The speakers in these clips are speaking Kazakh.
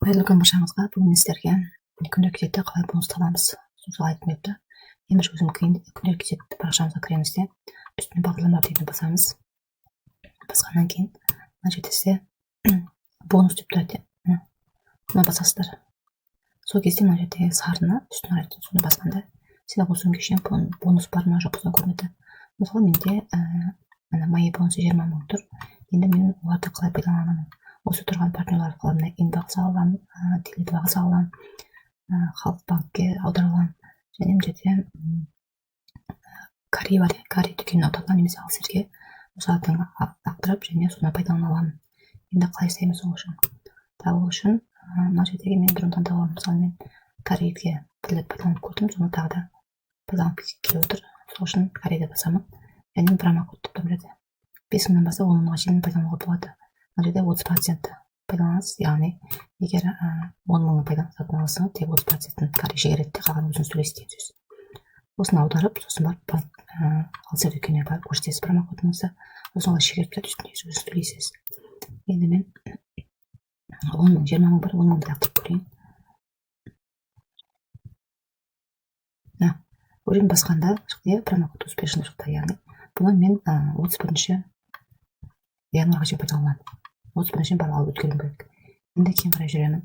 Қайырлы күн баршаңызға! Бүгін мен сіздерге күнделік кезекте қалай бонус табамыз, сол жайлы айтқым келіп тұр. Ең бірінші өзім күнделік кезек парақшамызға кіреміз де, үстіне «Бағдарлама» дегенді басамыз. Басқаннан кейін мына жерде сізде «Бонус» деп тұрады, иә, мына басасыздар. Сол кезде мына жердегі сарыны үстіне қарай, соны басқанда сізде осы күнге шейін бонус бар ма, жоқ па, көрінеді. Мысалы, менде мына «Мои бонусы» 20 000 тұр. Енді мен оларды қалай пайдаланамын? Осы тұрған партнерлар арқылы мына инбақ сала аламын, Теле2-ға сала аламын, Халық банкке аудара аламын және мына жерде Кари бар, Кари дүкеніне аудара аламын немесе Алсерге осылардың лақтырып және соны пайдалана аламын. Енді қалай істейміз ол үшін? Так, ол үшін мына жердегі мен біреуін таңдап аламын. Мысалы, мен Кариге бір рет пайдаланып көрдім, соны тағы да пайдаланып келіп отыр. Сол үшін Кариді басамын және промокод деп тұр. Мына жерде 5000-нан бастап 10 000-ға шейін пайдалануға болады. Мына жерде 30% пайдаланасыз, яғни егер 10 000 сатып алсаңыз, тек 30%-ін Кари жібереді де, қалғанын өзіңіз төлейсіз деген сөз. Осыны аударып, сосын барып банк, Алсер дүкеніне барып көрсетесіз промокодыңызды. Сосын олар шегеріп тұрады, үстіне өзіңіз төлейсіз. Енді мен 10 000, 20 000 бар, 10 000-ды лақтырып көрейін. Мына уже басқанда шықты, иә, «Промокод успешно» шықты. Яғни бұны мен 31 январьға шейін пайдаланамын. 31-ші барып алып өткеруім керек. Енді кейін қарай жүремін,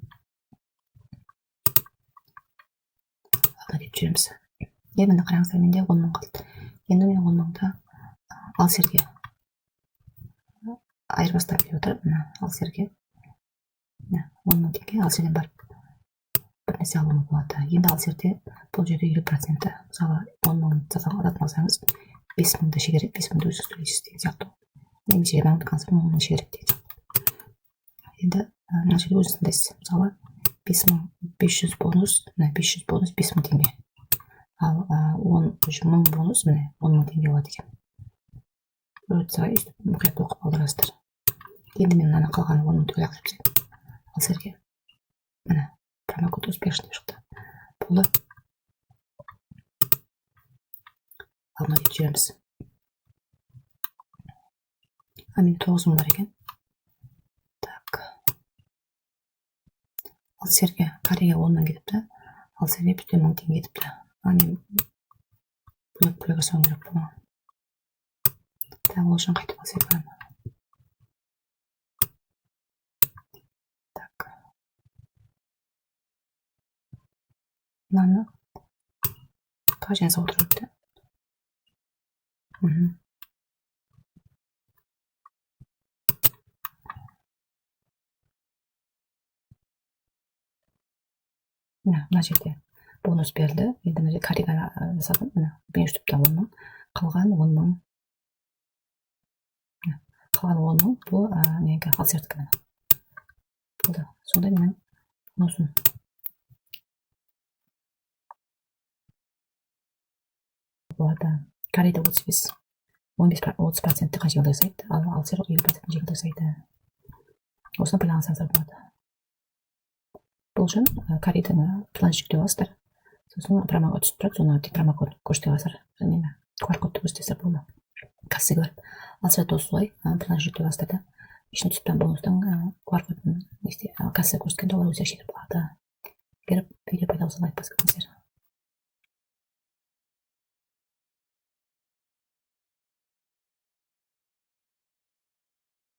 алға кетіп жүреміз. Енді міне, қараңыздар, менде 10 000 қалды. Енді мен 10 000-ды Алсерге айырбастап деп отыр. Мына Алсерге, мына 10 000 теңге Алсерден барып бір нәрсе алуыма болады. Енді Алсерде бұл жерде 50%-і. Мысалы, 10 000 сатып алсаңыз, 5000-ды шегереді, 5000-ды өзіңіз төлейсіз деген сияқты немесе 20 000-дікін алсам, 10 000 шегереді деген сияқты. Енді мына жерде өзіңіз таңдайсыз. Мысалы, 5500 бонус, мына 500 бонус 5000 теңге, ал 13 000 бонус, міне, 10 000 теңге болады екен. Өйтіп мұқият оқып аударасыздар. Енді мен мынаны, қалған 10 000 түгел лақтырып тастаймын Алсерге. Міне, «Промокод успешный» деп шықты. Болды, алдына кетіп жүреміз. А менде 9000 бар екен. Так, Алсерге, Кариге 10 000 кетіпті, Алсерге бізде 1000 теңге кетіпті. А мен бөлек бөлек жасауым керек болған. Так, ол үшін қайтып Алсерге барамын. Так, мынаны тағы жазып отыру керек та. Мына жерде бонус берілді. Енді мына жерде Кариға жасадым. Міне, мен үстіпті 10 000, қалған 10 000, қалған 10 000 бұл неге, Алсердікі. Міне, болды. Сонда менің бонусым болады. Карида 35, 15, 30%-ті жеңілдік жасайды, ал Алсер 50%-ін жеңілдік жасайды. Осыны пайдалансаңыздар болады. Бұл үшін Каридің приложение жүктеп аласыздар, сосын промокод түсіп тұрады, соны тек промокод көрсете аласыздар, нені, QR кодты көрсетесіздер, болды. Кассаға барып Алсерді осылай приложение жүктеп аласыздар да, ішіне түсіп тұрған бонустың QR кодын кассаға көрсеткенде, олар өздері шегеріп алады. Егер видео пайда болса, лайк басып кетіңіздер.